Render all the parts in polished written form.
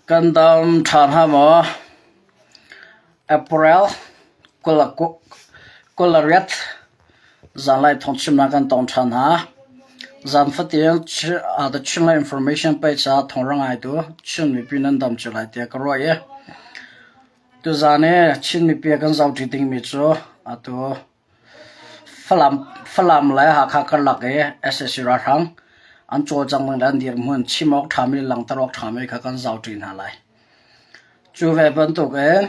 Kan dam ṭha hna maw? April 28 zanlei thawngchimnak kan tong ṭhan hna. Zan fatin The Chinland Information page ah thawng ngaitu Chin mipi nan dam cio lai tiah ka ruah i tuzaan i Chin mipi kan zohṭi dingmi cu atu Falam le Hakha karlak i sac ralhrang an cawlcangh ning le an dirhmun chim awk ṭhami le langhter awk ṭhami kha kan zohṭi hna lai. Cu ve bantukin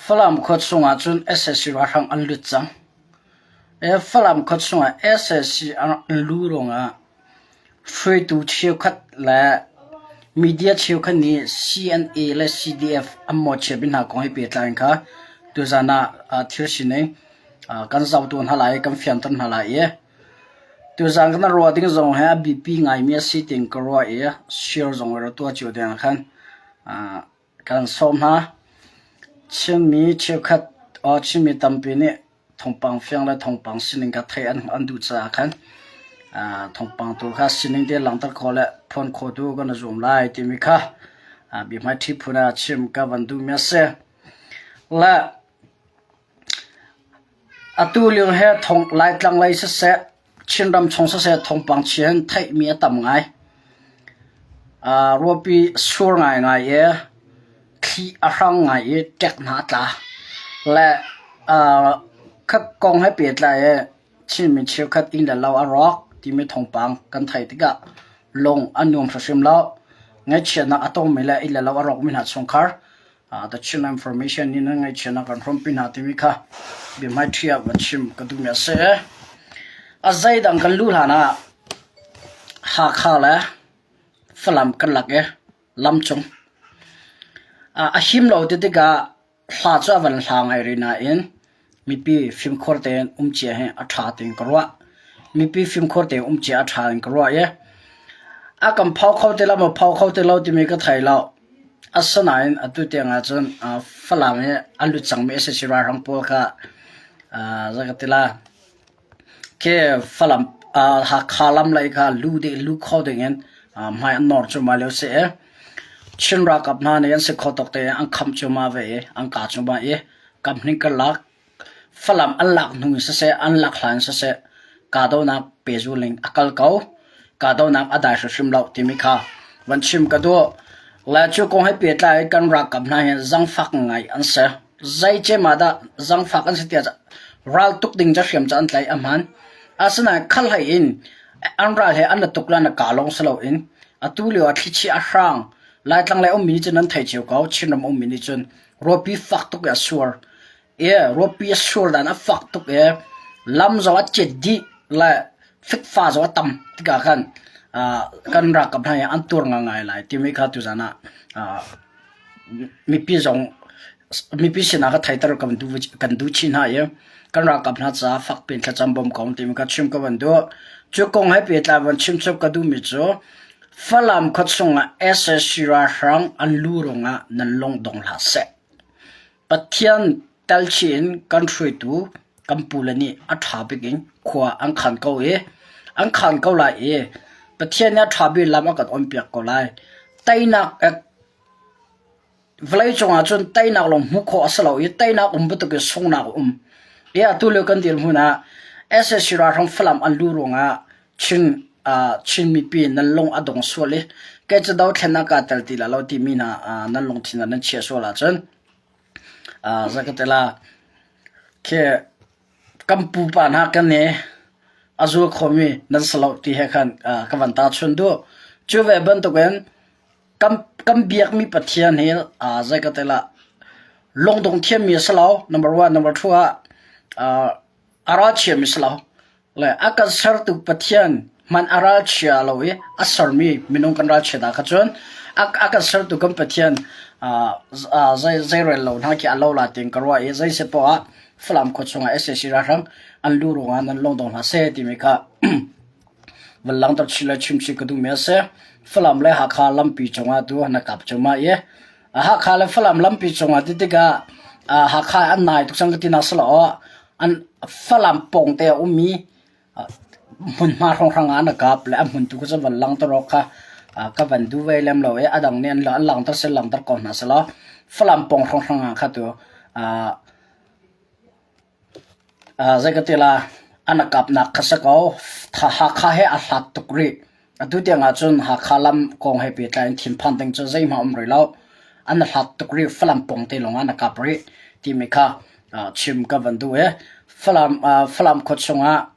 Falam khua chungah cun sac ralhrang an lut cang. Falam khua chungah sac an luh ruangah Hruaitu cheukhat le media cheukhat nih CNA le CDF an mawhchiat mi hna kong he pehtlai in kha tuzaan ah thil sining kan zohtu hna lai i kan fianter hna lai i tuzaan kan ruah ding zong hi a biapi ngaimi a si tiin ka ruah i share zong i rak tuah cio ding ah khan kan sawm hna. Chinmi cheukhat Chinmi tampi nih thawngpang fiang le thawngpang sining kha theih an duh caah khan thawngpang tu kha sining te langhter khawh le phuan khawh tu kan i zuam lai timi kha biahmaiṭhi phun ah chim ka van duhmi a si. Le atu lio he thong Laitlang lei siseh Chinram chung siseh thawngpang chia in theihmi a tam ngai. Ruahpi sur ngaingai i thli a hrang ngai i ṭek hna a tla. Le kha kong he pehtlai i Chinmi cheukhat inn le lo a rawk timi thawngpang kan theih tikah lung a nuam hrimhrim lo. Ngaihchiatnak a tongmi le inn le lo a rawkmi hna chungkhar The Chin Information nih nan ngaihchiatnak kan hrawmpi hna timi kha biahmaiṭhi ah van chim ka duhmi a si. A zeidang kan luh hlan ah Hakha le Falam kan lak i lamcung a him lo ti tikah hla cu a van hla ngai rih nain Mipi fimkhur tein um cia hi a ṭha tiin ka ruah. Mipi fimkhur tein um cia a ṭha in ka ruah i a kan phau kho ti lo maw phau kho ti lo timi ka thei lo. Asinain atu tiang ahcun Falam i a lut cangmi sac ralhrang pawl kha zei ka ti la khi Falam Hakha lam lei kha lu kho dingin hmai an nawr cuahmah lio si i Chin ralkap hna nih an si kho tawk tein an khamh cuahmah ve i an kah cuahmah i Kamhning karlak Falam an lak hnu in siseh, an lak hlan in siseh, kahdohnak pehzul in a kal ko. Kahdohnak a dai hrimhrim lo timi kha van chim ka duh. Le cu kong he pehtlai kan ralkap hna hi zangfak ngai an si. Zei cem ah dah zangfak an si tiah ral tuk ding ca hriam ca an tlaih a hmaan. Asinain khal hlei in an ral he an la tuk le na ka lawng si loin atu lio ah thlichia a hrang. Laitlang lei ummi nih cun an thei cio ko. Chinram ummi nih cun Ruahpi fak tuk i a sur. I ruahpi a sur dan a fak tuk i lam zong a cet dih le fikfa zong a tam tikah khan kan ralkap hna hi an tuar ngaingai lai timi kha tuzan ah mipi zong mipi sinah ka theiter kan duh kan duh chih hna i kan ralkap hna caah fak piin thlacam bawm ko timi kha chim ka van duh. Cu kong he pehtlai van chim chap ka duhmi cu Falam khua chungah sac ralhrang an lu ruangah nan lung dong hlah seh. Pathian telchih in kan hruaitu kan pule nih a ṭha bik in khua an khan ko i an khan ko lai i Pathian nih a ṭha bik lam a kan onpiak ko lai. Teinak Vawleicung ah cun teinak lawng hmuh khawh a si lo i teinak um bantuk in sunghnak a um. I atu lio kan dirhmun ah sac ralhrang Falam an luh ruangah Chin Chin mipi nan lung a dong sual i kei cu dothlennak kaa tel ti lai lo timi hna nan lungthin ah nan chiah sual ahcun zakatela khi kan pupa hna kan i a zul khomi nan si lo ti he khan ka van tahchun duh. Cu ve bantukin Kan biakmi Pathian hi zei ka ti lah lungdong thiammi a si lo. Number one, number two ah a ralchiami a si lo. Le a kan sertu Pathian hmanh a ralchia lo i a sermi minung kan ralchiat ah kha cun a kan sertu kan Pathian zei rel lo hna khi a lo la tiin ka ruah i zei si poah ah Falam khua chungah sac ralhrang an luh ruangah nan lungdong hlah seh timi kha Van langhter chin le chimchih ka duhmi a si. Falam le Hakha lampi cungah tu na kap cuahmah i Hakha le Falam lampi cungah ti tikah Hakha an nai tuk cang ka ti nak si lo an Falam pawng te a ummi hmunhma hrawnghrang ah na kap le a hmun tu kha cu van langhter awk kha. Ka van duh ve lem lo i a dang nih an an langhter seh langhter ko hna sehlaw Falam pawng hrawnghrang ah kha tu zei ka ti la an a kapnak kha si ko. Hakha he a hlat tuk rih. Atu tiang ahcun Hakha lam kong he pehtlai in thinphan ding cu zeihmanh um rih lo. An a hlat tuk rih. Falam pawng te lawng ah an a kap rih timi kha chim ka van duh i Falam Falam khua chungah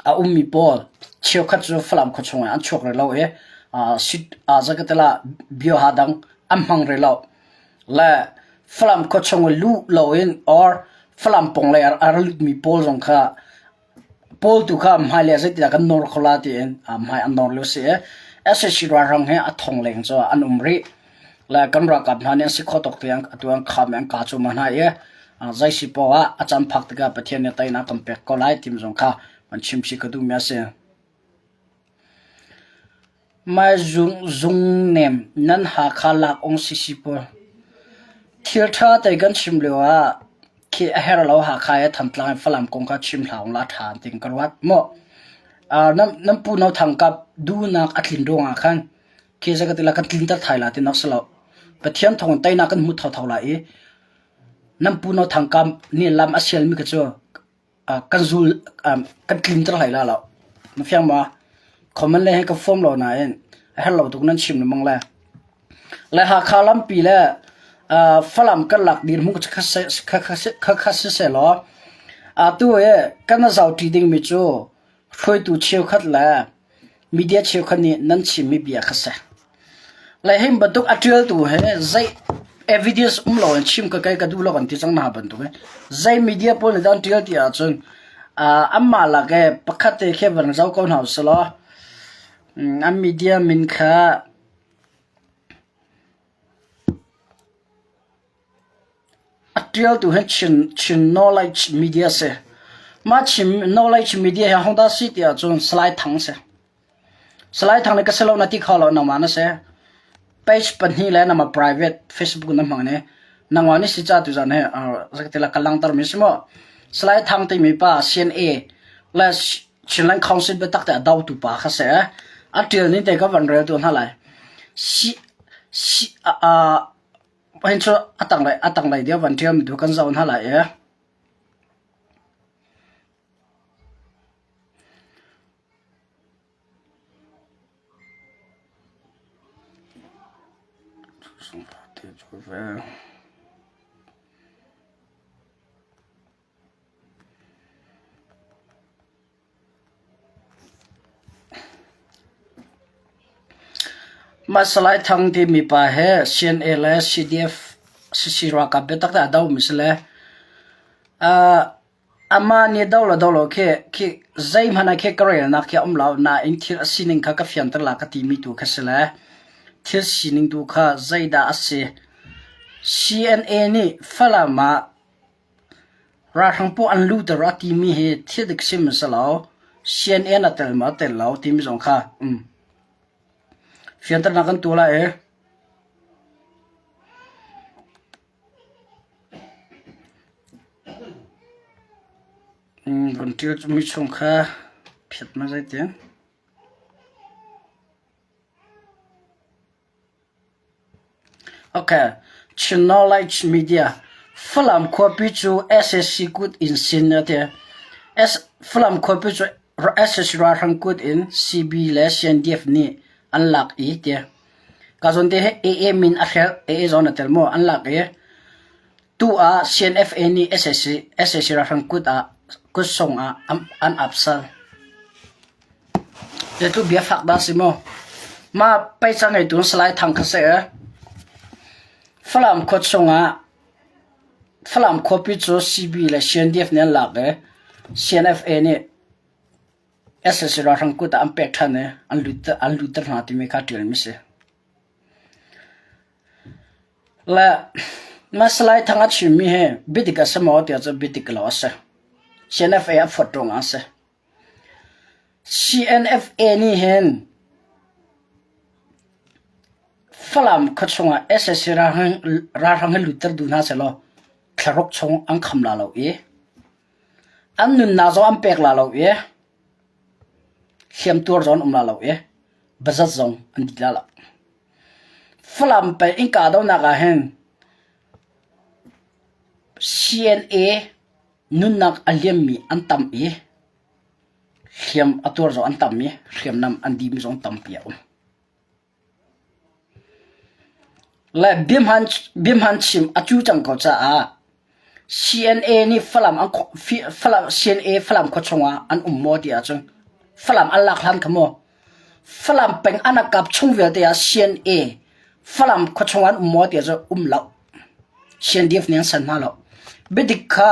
A ummi pawl cheukhat cu Falam khua chungah an chuak rih lo i bioha dang an hmang rih lo. Le Falam khua chung i luh loin or Falam pawng lei ah a ra lutmi pawl zong kha pawl tu kha hmailei ah zeitindah kan nawr kho la tiin hmai an nawr lio a si i sac ralhrang hi a thong leng cu an um rih. Le kan ralkap hna nih an si khawh tawk tiang atu an kham i an ka cuahmah hna i zei si paoh ah a caan phak tikah Pathian nih teinak kan pek ko lai timi zong kha van chim chih ka duhmi a si. Mai zung zung nem nan Hakha lak ong sisi pawl. Thil ṭha te kan chim lio ah khi a her lo Hakha i Thantlang i Falam kong kha chim hlah ung la ṭha tin ka ruat. Maw nan nan pu no thang kap duhnak a tlin ruangah khan khi zei ka ti la kan tlinter thai la ti nak si lo. Pathian thawng in teinak kan hmu thotho lai i nan pu no thang kam nih lam a sialmi kha cu kan zul kan tlinter hlei la lo. Na fiang ma? Comment le he ka form lo nain a herh lo tuk nan chim lengmang le. Le Hakha lampi le Falam kan lak dirhmun kha kha si seh law atu i kan a zohṭi dingmi cu hruaitu cheukhat le media cheukhat nih nan chimmi bia kha si. Le hi bantuk a ṭialtu he zei evidence um lo in chim ka kai ka duh lo kan ti cang hna bantuk hi zei media pawl nih dah an ṭial ti ahcun anmah lak i pakhat te khi van zoh ko hna usih law an media min kha A ṭialtu hi Chin Knowledge Media a si. Mah Chin Knowledge Media hi ahodah a si ti ahcun Salai Thang a si. Salai Thang nih ka si lo na ti kho lo nangmah na si. Page pahnih le nangmah private Facebook na hmang nih nangmah nih si ca tuzan hi zeikatila ka langhtermi si maw? Salai Thang timi pa CNA le Chinland Council biatak te a dotu pa kha si. A ṭial ning te ka van rel tu hna lai. Si, si, uh, Hin cu a tanglei a tanglei deuh van ṭialmi tu kan zoh hna lai i. Mah Salai Thang timi pa hi CNA le CDF CC ralkap biatak te a domi si le amah nih do le do lo khi khi zeihmanh ah khi ka relnak khi a um lo nain thil a sining kha ka fianter la ka timi tu kha si le thil sining tu kha zeidah a si. CNA nih Falam ah Ralhrang pawl an luhter a timi hi thil dik sim a si lo. CNN a tel maw a tel lo timi zong kha um. Fianternak kan tuah lai i von ṭial mi chung kha phiat ma zeitin. Okay, Chin Knowledge Media. Falam khuapi cu sac kut in sin a ti. S Falam khuapi cu sac ralhrang kut in CB le CNDF nih an lak i ti. Ka zawn te hi AA min a hrel, AA zawn a tel maw an lak i tu ah CNFA nih sac sac ralhrang kut ah kut song ah an, an ap sal. Zeitluk bia fak dah a si mu. Mah peica ngeitu Salai Thang kha si. Falam khua chungah Falam khuapi cu CB le CNDF nih an lak i CNFA nih sac ralhrang kut ah an pek ṭhan i an lut an lutter hna timi kha ṭialmi si. Le mah Salai Thang a chimmi hi biadik a si maw tiah cun biadik lo a si. CNFA a phawt ruangah a si. CNFA nih hin Falam khuachung ah sac ralhrang hi lutter duh hna sehlaw thlaruk chung an kham la lo i an nunnak zong an pek la lo i hliamtuar zong an um la lo i. Bazat zong an dih la lo. Falam peng innka donak ah hin CNA nunnak a liammi an tam i hliam a tuar zong an tam i hriamnam an dihmi zong tampi a um. Le biahman chim a cu cang ko caah CNA nih Falam an Falam CNA Falam khua chungah an um maw ti ahcun Falam an lak hlan kha maw Falam peng an kap chung vialte ah CNA Falam khua chungah an um maw ti ahcun um lo. CNDF nih an san hna lo. Biadik kha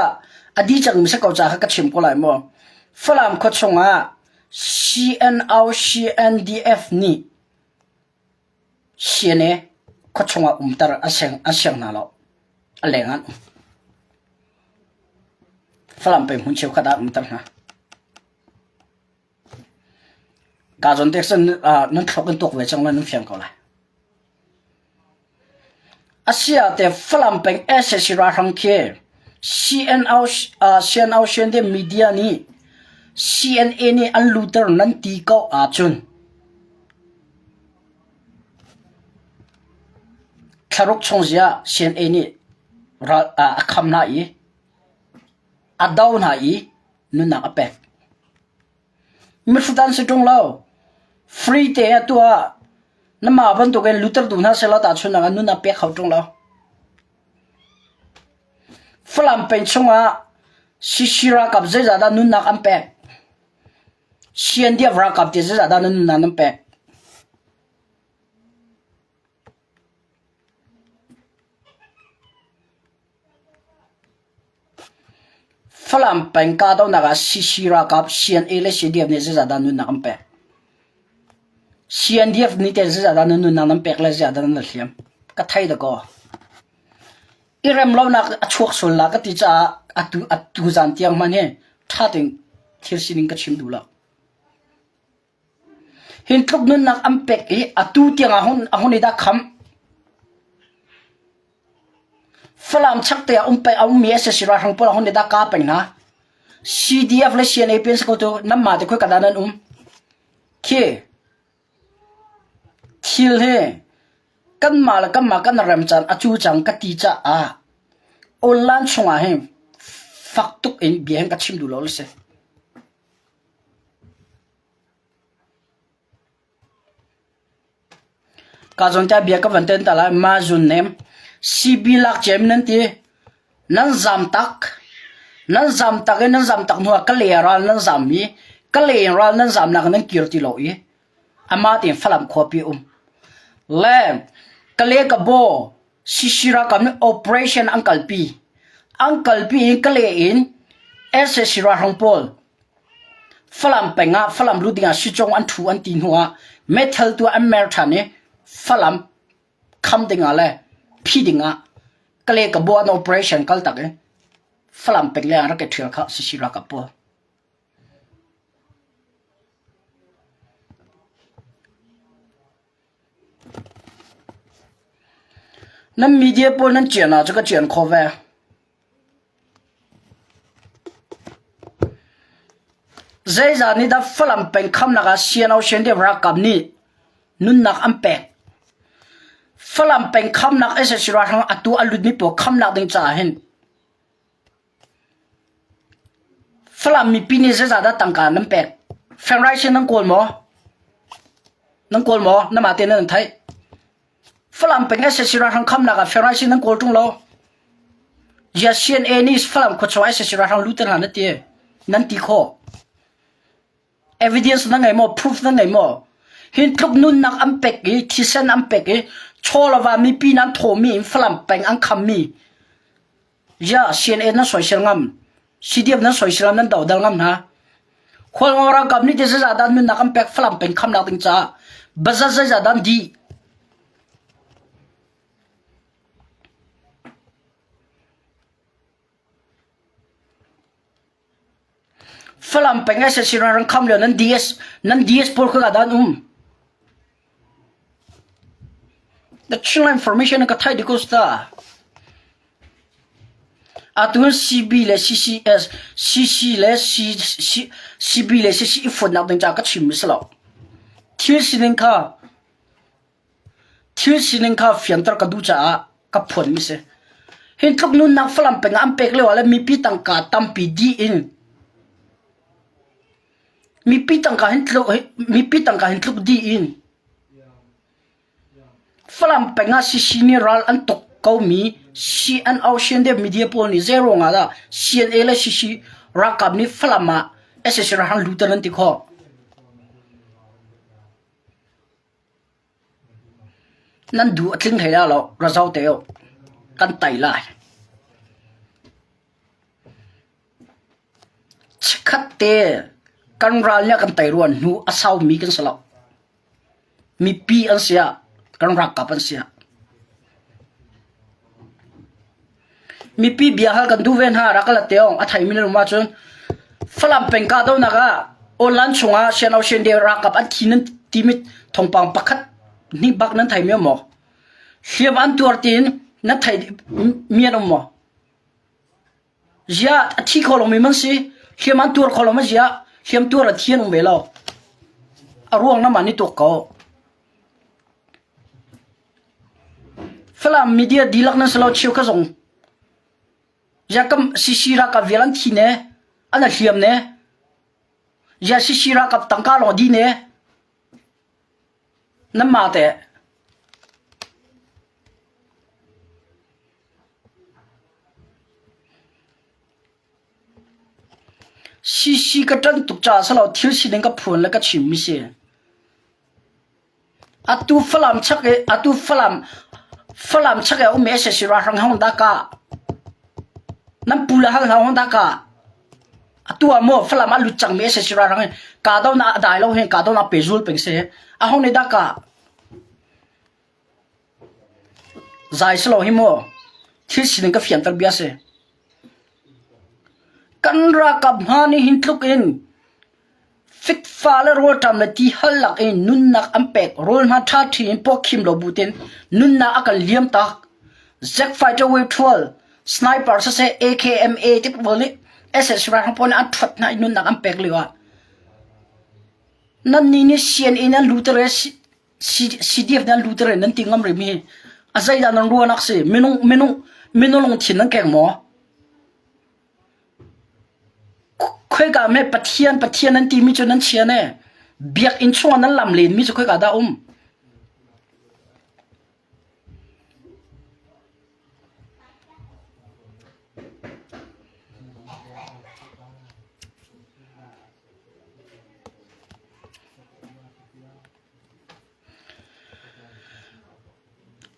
a di cangmi si ko caah kha ka chim ko lai maw. Falam khua chungah CNO CNDF nih CNA khuachung ah umter an siang hna lo. A leng an um. Falam peng hmun cheukhat ah umter hna. Ka zawn te cun nan thluak in tuak ve cang lai nan fiang ko lai. Asia te Falam peng sac ralhrang khi CNO CNO CND media nih CNA nih an luter nan ti ko ahcun thlaruk chung zia CNA nih ral a kham hna i a do hna i nunnak a pek. Mihrut an si ṭung lo. Free te ah tuah. Namah bantukin luter duh hna sehlaw tahchunhnak ah nun a pek kho ṭung lo. Falam peng chungah CC ralkap zeizah dah nunnak an pek? CNDF ralkap ti zeizah dah nan nunnak nan pek? Falam peng kahdohnak ah CC ralkap CNA le CDF nih zeizah dah nunnak an pek? CNDF nih teh zeizah dah nan nunnak nan pek le zeizah dah nan hliam? Ka thei dakaw. I rem lonak a chuak sual la ka ti caah atu atu zan tiang hmanh hi ṭha tein thil sining ka chim duh lo. Hin tluk nunnak an pek i atu tiang ah a hun i dah kham. Falam chakte ah um peng a ummi sac ralhrang pawl a hun i dah ka peng hna. CDF le CNA pen si ko tu nanmah te khoi ka dah nan um. Khi thil hi kanmah le kanmah kan rem caan a cu cang ka ti caah online chungah hin fak tuk in bia hin ka chim duh lo le si. Ka zawn tiah bia ka van ten ta lai. Ma zun nem. CB lak cem nan ti. Nan zam tak. Nan zam tak i nan zam tak hnu ah ka le ral nan zam i ka le ral nan zam nak nan kir ti lo i ama tein Falam khuapi um. Le ka le ka bo CC ralkap nih operation an kalpi. An kalpi i Kale in sac ralhrang pawl Falam peng ah Falam lut dingah sicong an ṭhu an ti hnu ah meithal tu an mer ṭhan i Falam kham dingah le phi dingah Kale Kabaw an operation kal tak i Falam peng le ah rak i ṭhial kha CC ralkap pawl. Nan media pawl nan cian ahcun ka cian khawh ve. Zeizah nih dah Falam peng khamnak ah CNO CNDF ralkap nih nunnak an pek? Falam peng khamnak sac ralhrang atu a lutmi pawl khamnak ding caah hin Falam mipi nih zeizah dah tangka nan pek? Fengrai sin nan kawl maw? Nan kawl maw? Namah tein nan theih. Falam peng sac ralhrang khamnak ah fengrai sin nan kawl ṭung lo. Zia CNA nih Falam khuachung sac ralhrang luter hna na ti. Nan ti khawh. Evidence na ngei maw? Proof na ngei maw? Hin tluk nunnak an pek i thisen an pek i chawlava mipi nan thawmi in Falam peng an khammi Ya CNA nan soisel ngam. CDF nan soisel ngam nan dodal ngam hna. Khualngo ralkap nih te zeizah dah nunnak an pek Falam peng khamnak ding caah bazar zeizah dah an dih. Falam peng SSC ralring kham lio nan DS nan DS pawl khua dah an um. The Chinland Information ka thai dikos ta. Atu CB le CCS CC le C, C, CB le CC i fonnak ding ca ka chim mi si lo. Thil sining kha thil sining kha fianter ka duh caah ka phuanmi si. Hi tluk nunnak Falam peng ah an pek lio ah le mipi tangka tampi dih in mipi tangka hin tluk mipi tangka hin tluk dih in Falam peng ah CC nih ral an tuk komi CNO Shendep media pawl nih zei ruangah dah CNA le CC ralkap nih Falam ah sac ralhrang luter an ti khawh? Nan duh a tling hlei lai lo, ra zau te u. Kan tai lai. Chikkhat te kan ral nih a kan tei ruan hnu a saumi kan si lo. Mipi an si ah, kan ralkap an si ah. Mipi bia hal kan duh ve hna rak la teong a theimi nan um ahcun Falam peng kahdohnak ah online chungah Siano Siande ralkap an thi nan timi thawngpang pakhat hnih bak nan thei mi um maw? Hliam an tuar tiin nan thei mi an um maw? Ziah a thi kho lomi man si. Hliam an tuar kho lo ma ziah hliam tuar a thi an um ve lo. A ruang na man i tuak ko. Falam media dihlak nan si lo cheu kha zong. Ziah kam CC ralkap vial an thi ne an a hliam ne. Ziah CC ralkap tangka lawng di ne. Nan mah teh. CC ka ṭanh tuk caah si lo thil sining ka phuan le ka chimmi si. Atu Falam chak i atu Falam Falam chak i a ummi sac ralhrang hong dah ka nan pu le hal hna hong dah ka atu ah maw Falam ah lut cangmi sac ralhrang hi kahdohnak a dai lo hin kahdohnak pehzul peng si a hong nih dah ka Zai si lo hi mu. Thil sining ka fianter bia si. Kan ralkap hna nih hin tluk in fikfa le rawlṭam le ti hal lak in nunnak an pek. Rawl hna ṭhaṭhi in pawkhim lo bu tein nunnak a kan liam tak. Zack Fighter Wave 12, Sniper siseh AKMA ti pawl nih SS ralhrang pawl nih an ṭhuat hna i nunnak an pek lio ah nannih nih CNA nan luter i CDF nan luter in nan ti ngam rih mi hi a zeidah nan ruahnak si minung minung minung lungthin nan keng maw khoika me pathian pathian nan ti mi cu nan chia ne biakinn chungah nan lam len mi cu khoika dah um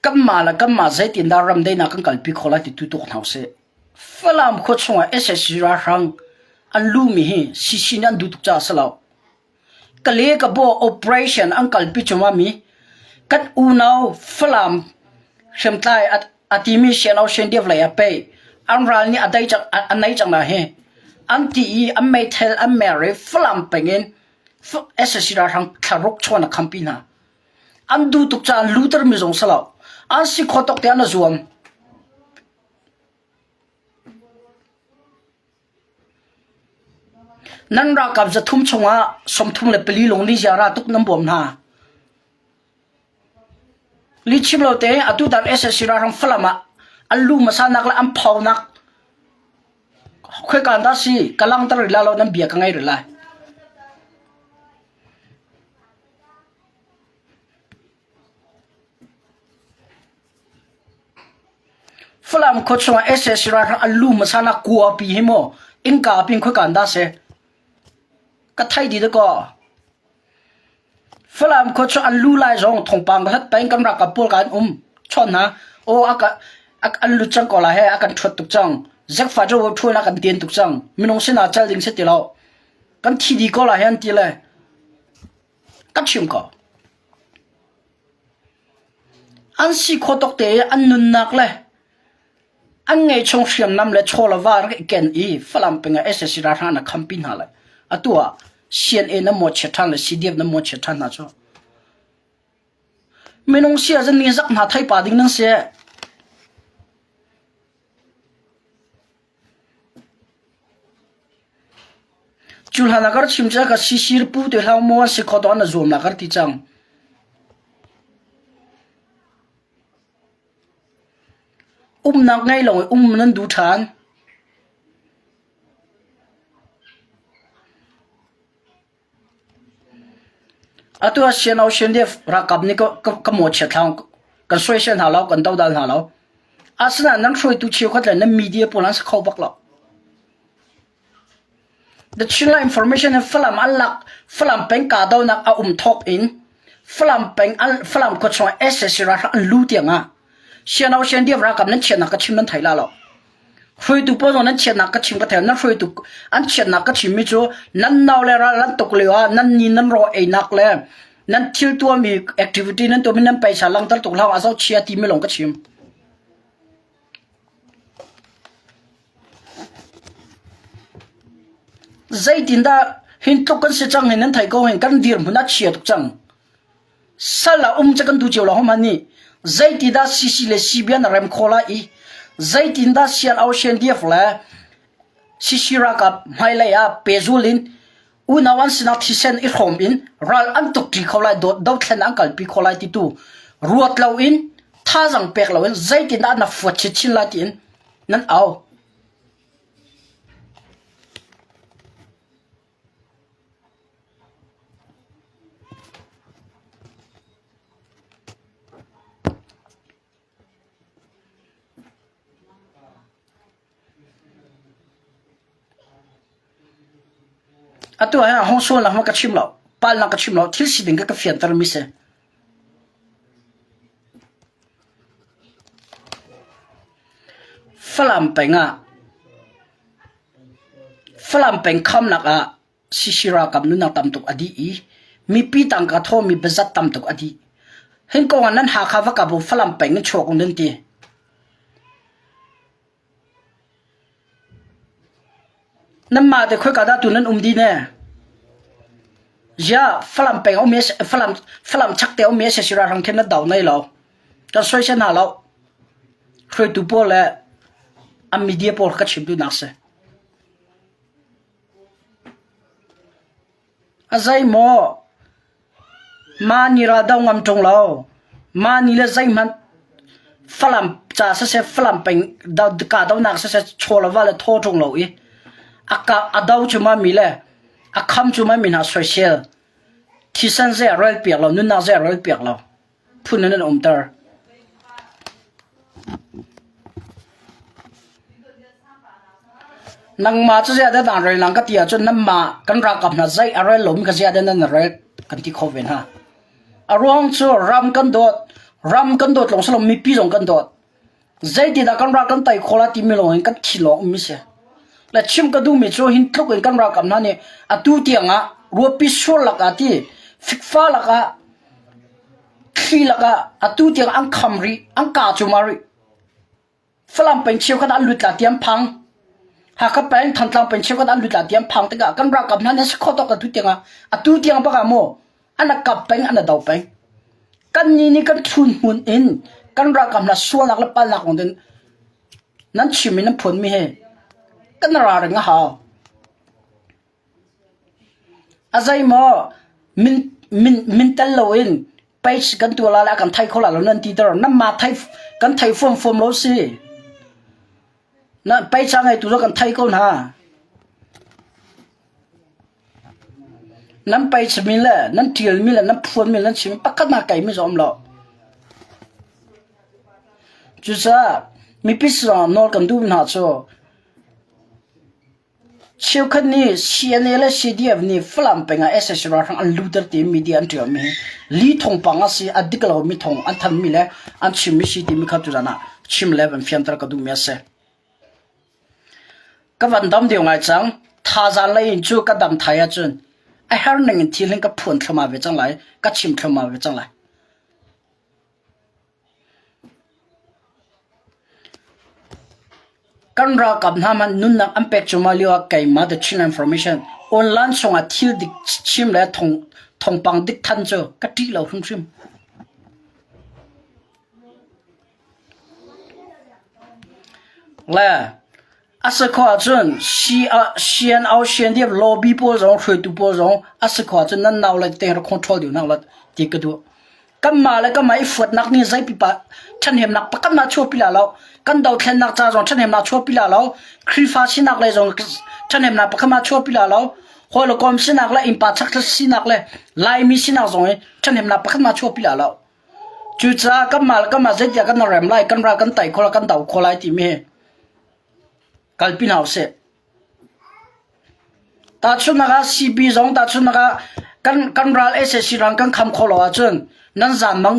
Kanmah le kanmah zeitindah ramdaihnak kan kalpi khawh lai ti tu tuak hna usih. Falam khua chungah sac ralhrang an luhmi hi CC nih an duh tuk caah a si lo. Kale Kabaw operation an kalpi cuahmah mi kan unau Falam hriamtlai a timi CNO CNDF lei ah pei an ral nih a dai cang a nei cang na hi an ti i an meithel an mer i Falam peng in sac ralhrang thlaruk chuan a khampi hna. An duh tuk caah an luter mi zong si lo. An si kho tok tiah an zuam. Nan ralkap 300 chungah 34 lung liziara tuk nan bawm hna. Lihchim lo te atutan sac ralhrang Falam ah an lu hmasa nak le an phaunak khoika dah si ka langhter rih lai lo nan bia ka ngei rih lai. Falam khua chungah sac ralhrang an lu hmasa nak kua pi hi maw innka pin khoika dah si ka thei dih dakaw. Falam khua cu an lu lai zong thawngpang ka hlat peng kan ralkap pawl ka an um chawn hna. Aw a ka an lut cang ko lai he a kan ṭhuat tuk cang. Zekfa cu ṭhuan a kan tian tuk cang. Minung sinah cal ding si ti lo. Kan thi dih ko lai he an ti le ka chim ko. An si kho tok te i an nunnak le An ngeihchung hriamnam le chaw le va rak i ken i Falam peng ah sac ralhrang na khampi hna lai. Atu ah CNA na mawhchiat ṭhan le CDF na mawhchiat ṭhan hna cu. Minung si ah ni zak hna thei pa ding nan si. Cu hlan. hlan ah ka rak chim cia ka CC pu te hlah maw an si kho to an zuam la ka ti cang. Umnak ngei lo i um nan duh ṭhan. Atu ah CNO CNDF ralkap nih ka mawhchiat hlah kan soisel hna lo, kan dodal hna lo. Asinain nan hruaitu cheukhat le nan media pawl an si kho bak lo. The Chinland Information in Falam an lak Falam peng kahdohnak a um thawk in Falam peng Falam khua chung ah sac ralhrang an lu tiang ah CNO CNDF ralkap nan chiatnak ka chim nan thei la lo. Hruaitu pawl zong nan chiatnak ka chim ka thei nan hruaitu an chiatnak ka chimmi cu nan nau le ral an tuk lio ah nan ni nan raw einak le nan thil tuahmi activity nan tuahmi nan paisa langter tuk hlah a zoh chia timi lawng ka chim. Zeitindah hin tluk kan si cang hi nan theih ko hin kan dirhmun a chia tuk cang. Sal ah um cu kan duh cio lo hmanh nih zeitindah CC le CB an rem khawh lai i zeitindah CNO CNDF le CC ralkap hmailei ah pehzul in unau an sinak thisen i hrawm in ral an tuk ṭi kho lai dothlen an kalpi kho lai ti tu ruat loin thazaang pek loin zeitindah na fuat chinchin lai tiin nan au. Atu ah hin a hung sualnak hmanh ka chim lo, palnak ka chim lo, thil sining kha ka fiantermi si. Falam peng ah Falam peng khamnak ah CC ralkap nunnak tam tuk a dih i mipi tangka thawmi biazat tam tuk a dih. Hin kong ah nan Hakha va kap u Falam peng in chuak u nan ti. Nanmah te khoika dah tu nan um dih ne? Ziah Falam peng um Falam Falam chak te um mi sac ralhrang khin na do nei lo. Kan soisel hna lo. Hruaitu pawl le an media pawl ka chim duhnak si. A zeimaw mah ni ral do ngam ṭung lo. Mah ni le zeihmanh Falam ca siseh Falam peng kahdohnak siseh chaw le va le thaw ṭung lo i a kah a do cuahmah mi le a kham cuahmah mi hna soisel thisen zei a rel piak lo nunnak zei a rel piak lo phun in an umter. Nangmah cu ziah dah naan rel nang ka ti ahcun nanmah kan ralkap hna zei a rel lomi kha ziah dah nan rel kan ti kho ve hna. A ruang cu ram kan dawt, ram kan dawt lawng si lo mipi zong kan dawt. Zeitindah kan ral kan tei khawh lai timi lawng in kan thi lawng ummi si. Le chim ka duhmi cu hin tluk in kan ralkap hna nih atu tiang ah ruapi sur lakah ti fikfa lakah thli lakah atu tiang an kham rih, an kah cuahmah rih. Falam peng cheukhat an lut la ti an phang. Hakha peng, Thantlang peng cheukhat an lut la ti an phang tikah kan ralkap hna nih si khawh tawk atu tiang ah atu tiang bak ah maw an a kap peng an a do peng. Kan nih nih kan thlun hmun in kan ralkap hna sualnak le palnak kong din nan chim in nan phuan mi hi kan ralring a hau. A zeimaw min min min tel loin page kan tuah lai le a kan thei kho lai lo nan ti ter nanmah thei kan thei fuamfuam lo si. Na page a ngeitu cu kan thei ko hna. Nan page mi le nan ṭial mi le nan phuan mi le nan chim pakhat hna kei mi cu um lo. Cucaah mipi sinah nawl kan duh hna cu Cheukhat nih CNA le CDF nih Falam peng ah sac ralhrang an luter tiin media an ṭialmi hi li thawngpang a si, a dik lomi thawng an thanhmi le an chimmi si timi kha tuzan ah chim le van fianter ka duhmi a si. Ka van dam deuh ngai cang. Thazaang lei in cu ka dam thai ahcun a her ning in thil hin ka phuan thluahmah ve cang lai, ka chim thluahmah ve cang lai. Kan ralkap hna hmanh nunnak an pek cuahmah lio ah keimah The Chin Information online chungah thil dik chim le thawngpang dik than cu ka ṭih lo hrimhrim. Le. A si khawh ahcun CNO, CNDF lobby pawl zong hruaitu pawl zong a si khawh ahcun nan nau le tete rak control dih hna u ti ka duh. Kanmah le kanmah i fuatnak nih zei pipa ṭhahnemnak pakhat hmanh chuahpi la lo. Kan dothlennak ca zong ṭhahnemnak chuahpi la lo. Khrihfa sinak lei zong ṭhahnemnak pakhat hmanh chuahpi la lo. Hawi le kom sinak le innpa chakthlat sinak le Laimi sinak zong i ṭhahnemnak pakhat hmanh chuahpi la lo. Cucaah kanmah le kanmah zeitiah kan rem lai, kan ral kan tai kho lai, kan do kho lai timi hi kalpi hna usih. Tahchunhnak ah CB zong tahchunhnak ah kan kan ral sac ral kan kham khawh lo ahcun nan zaanmang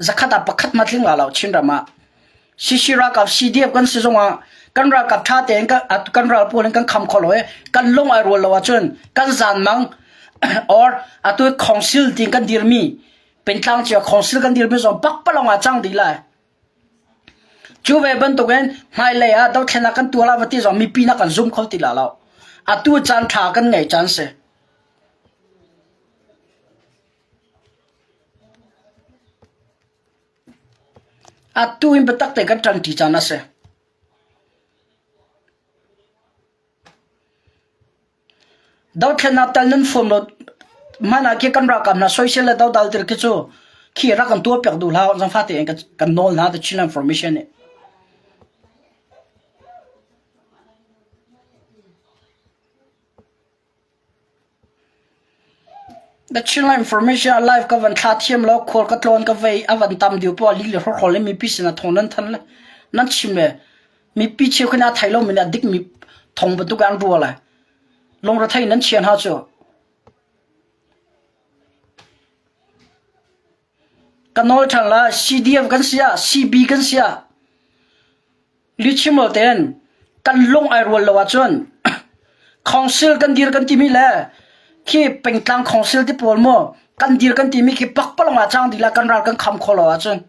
zakhat ah pakhat hmanh tling la lo Chinram ah. CC ralkap CDF kan si zongah kan ralkap ṭha tein kan ral pawl in kan kham kho lo i kan lung ai rual lo ahcun kan zaanmang or atu council tiin kan dirmi pengtlang cio council kan dirmi zong pakpalawng ah cang dih lai. Cu ve bantukin hmailei ah dothlennak kan tuah lai va ti zong mipi na kan zum kho ti la lo. Atu caan ṭha kan ngei caan si. Atu in biatak te kan ṭanṭi caan a si. Dothlennak tal nan fuam lo hmanh ah khi kan ralkap hna soisel le dodal til khi cu khi rak kan tuahpiak duh hlah zangfah tein kan nawl hna The Chinland Formation nih. The Chinland Information ah live ka van thla thiam lo khual ka tlawn ka vei a van tam deuh poah lih le hrawkhrol in mipi sinah thawng nan thanh le nan chim le mipi cheukhat nih a thei lomi nih a dikmi thawng bantuk in an ruah lai. Lungrethei nan chia hna cu. Ka nawl ṭhan la CDF kan si ah CB kan si ah Lichim lo tein kan lung ai rual lo ahcun council kan dir kan timi le khi pengtlang council ti pawl maw kan dir kan timi khi pakpalong ah cang dih la kan ral kan kham kho lo ahcun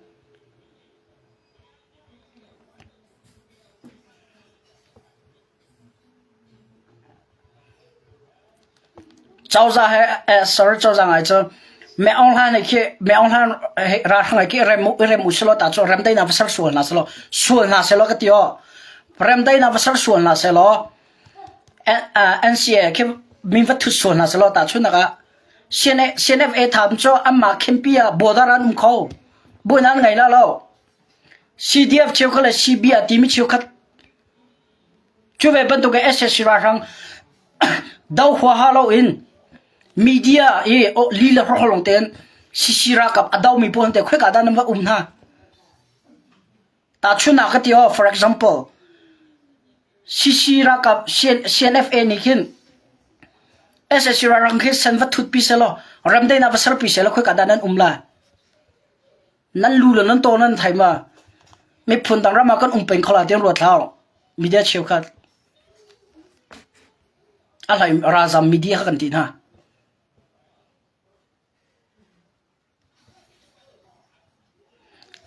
Cozah he sir cozah ngai cu Me Aung Hlaing khi Me Aung Hlaing ralhrang khi rem rem u selaw ta cu remdaihnak va ser sual hna selaw sual hna selaw ka ti aw remdaihnak va ser sual hna selaw NCA khi min va thut sual hna selaw ta chunak ah CNFA tham cu anmah khenpi ah border an um kho buin an ngei la lo CDF cheukhat le CB a timi cheukhat Cu ve bantuk in sac ralhrang do huaha loin media i li le hrawkhrolong tein CC ralkap a domi pawl te khoika dah nan va um hna? Tahchunhnak ka ti aw, for example, CC ralkap CNFA nih khin sac ralhrang khi sen va thutpi selaw ramdaihnak va serpi selaw khoika dah nan um lai? Nan lu le nan taw nan thai ma? Miphun dang ram ah kan um peng kho lai tiang ruat hlah. Media cheukhat a hlei ralzam media kha kan ti hna.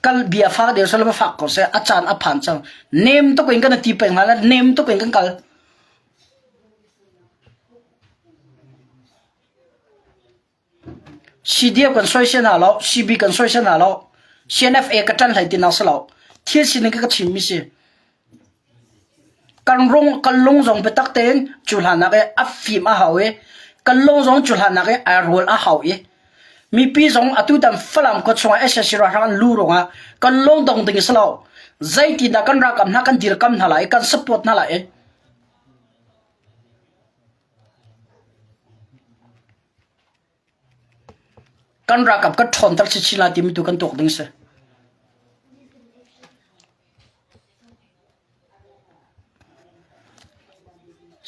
Kal bia fak deuh selaw fak ko seh a caan a phan cang. Nem tuk in kan ti peng hna la nem tuk in kan kal. CDF kan soisel hna lo, CB kan soisel hna lo, CNFA ka ṭan hlei tinak si lo. Thil sining ka ka chimmi si. Kan rung, kan lung zong biatak tein cu hlannak i a fim a hau i kan lung zong cu hlannak i ai rual a hau i mipi zong atu tan Falam khua chungah sac ralhrang an lu ruangah kan lung dong ding si lo. Zeitindah kan ralkap hna kan dirkam hna lai i kan support hna lai i Kan ralkap kan ṭhawnter chinchin lai timi tu kan tuak ding si.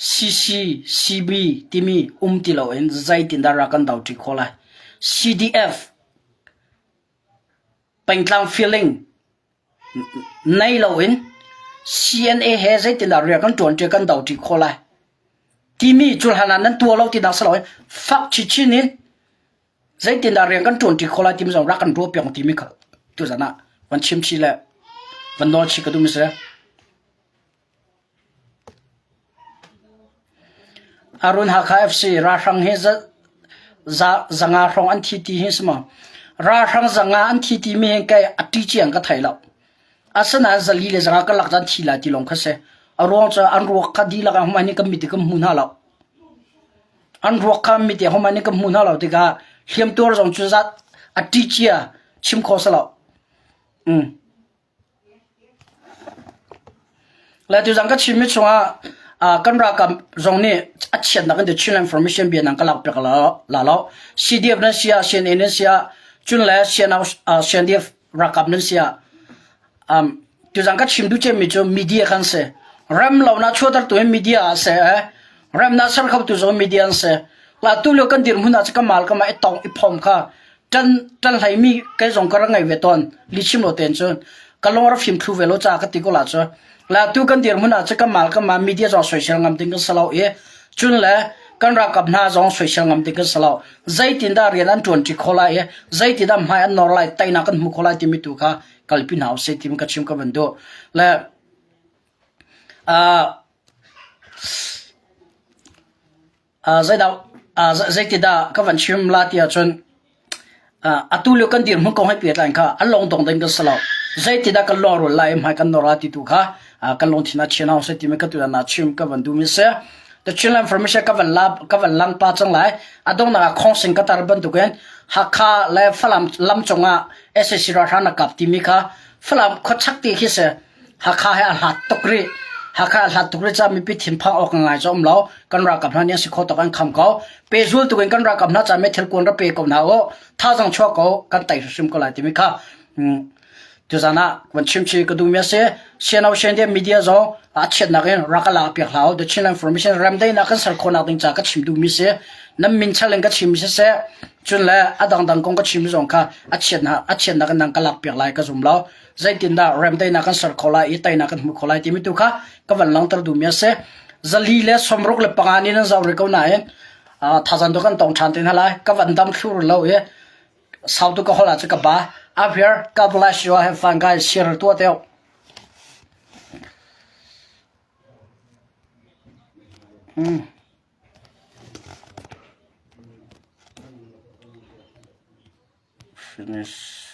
CC, CB timi um ti loin zeitindah ral kan doṭi khawh lai? CDF, pengtlang feeling nei loin CNA he zeitindah rian kan ṭuanṭi kan doṭi khawh lai timi cu hlan ah nan tuah lo tinak si loin fak chinchin in zeitindah rian kan ṭuanṭi khawh lai timi zong rak kan ruahpiak timi kha tuzan ah van chim chih le van nawl chih ka duhmi si. Arun Hakha FC ralhrang hi zanga hrawng an thi ti hi si maw? Ralhrang zanga an thi timi hi kei a ṭi ciang ka thei lo. Asinain zali le zanga karlak cu an thi lai ti lawng kha si. A ruang cu an ruak kha dihlak ah hmai nih kan mit i kan hmu hna lo. An ruak kha mit i hmai nih kan hmu hna lo tikah hliamtuar zong cu zat a ṭi cia chim kho si lo. Mm. Le tuzan ka chimmi chungah kan ralkap zong nih a chiatnak in the Chinland Information bia nan ka lak piak la lo. CDF nan si ah, CNA nan si ah, cun le CNDF ralkap nan si ah, um, tuzan ka chim duh cemmi cu media kan si. Rem lo na chuahter tu hi media ah si eh. Rem na ser kho tu zong media an si. La tu lio kan dirhmun ah cu ka mal ka ma i tong i phom kha ṭan ṭan hleimi kei zong ka rak ngei ve tawn lihchim lo tein cun ka lung a rak fim thlu ve lo ca ka ti ko la cu la tu kan dirhmun ah cu kan mal kan ma media zong soisel ngam ding kan si lo i cun le kan ralkap hna zong soisel ngam ding kan si lo zeitindah rian an ṭuan ṭi kho lai i zeitindah hmai an nor lai teinak kan hmu kho lai timi tu kha kalpi hna usih timi ka chim ka van duh le uh, Zeidah zeitidah ka van chim la ti ahcun atu lio kan dirhmun kong he pehtlai kha an lawng dong ding kan si lo. Zeitidah kan lawng lai i hmai kan nor la ti tu kha kan lungthin ah chia hna usih timi ka tutan ah chim ka van duhmi a si. The Chinland Information ka van la ka van lang pa cang lai. A donghnak ah khawngsing ka tar bantukin Hakha le Falam lam cungah sac ralhrang na kap timi kha Falam khuachak ti khi si. Hakha he a hlat tuk rih. Hakha a hlat tuk rih caah mipi thinphang awk ngai cu um lo. Kan ralkap hna nih an si kho tuk an kham ko. Pehzul tuk in kan ralkap hna caah meithal kuan ra pe ko hna u. Thazaang chuah ko kan tei hrimhrim ko lai timi kha tuzan ah van chimchi ka duhmi a si. CNO CNDF media zong a chiatnak in rak ka lak piak hlah u. The Chinland Information remdaihnak kan ser khawhnak ding ca ka chim duhmi si. Nan min chal in ka chimmi siseh, cun le a dangdang kong ka chimmi zong kha a chiatnak a chiatnak in nan ka lak piak lai ka zum lo. Zeitindah remdaihnak kan ser kho lai i teinak kan hmu kho lai timi tu kha ka van langhter duhmi a si. 465 ni nan zoh rih ko nain thazan tu kan tong ṭhan te hna lai. Ka van dam thlu lo i sau tu ka holh ah cu ka ba. Up here, God bless you. Have fun guys. Share tuah te. Mm. Finish.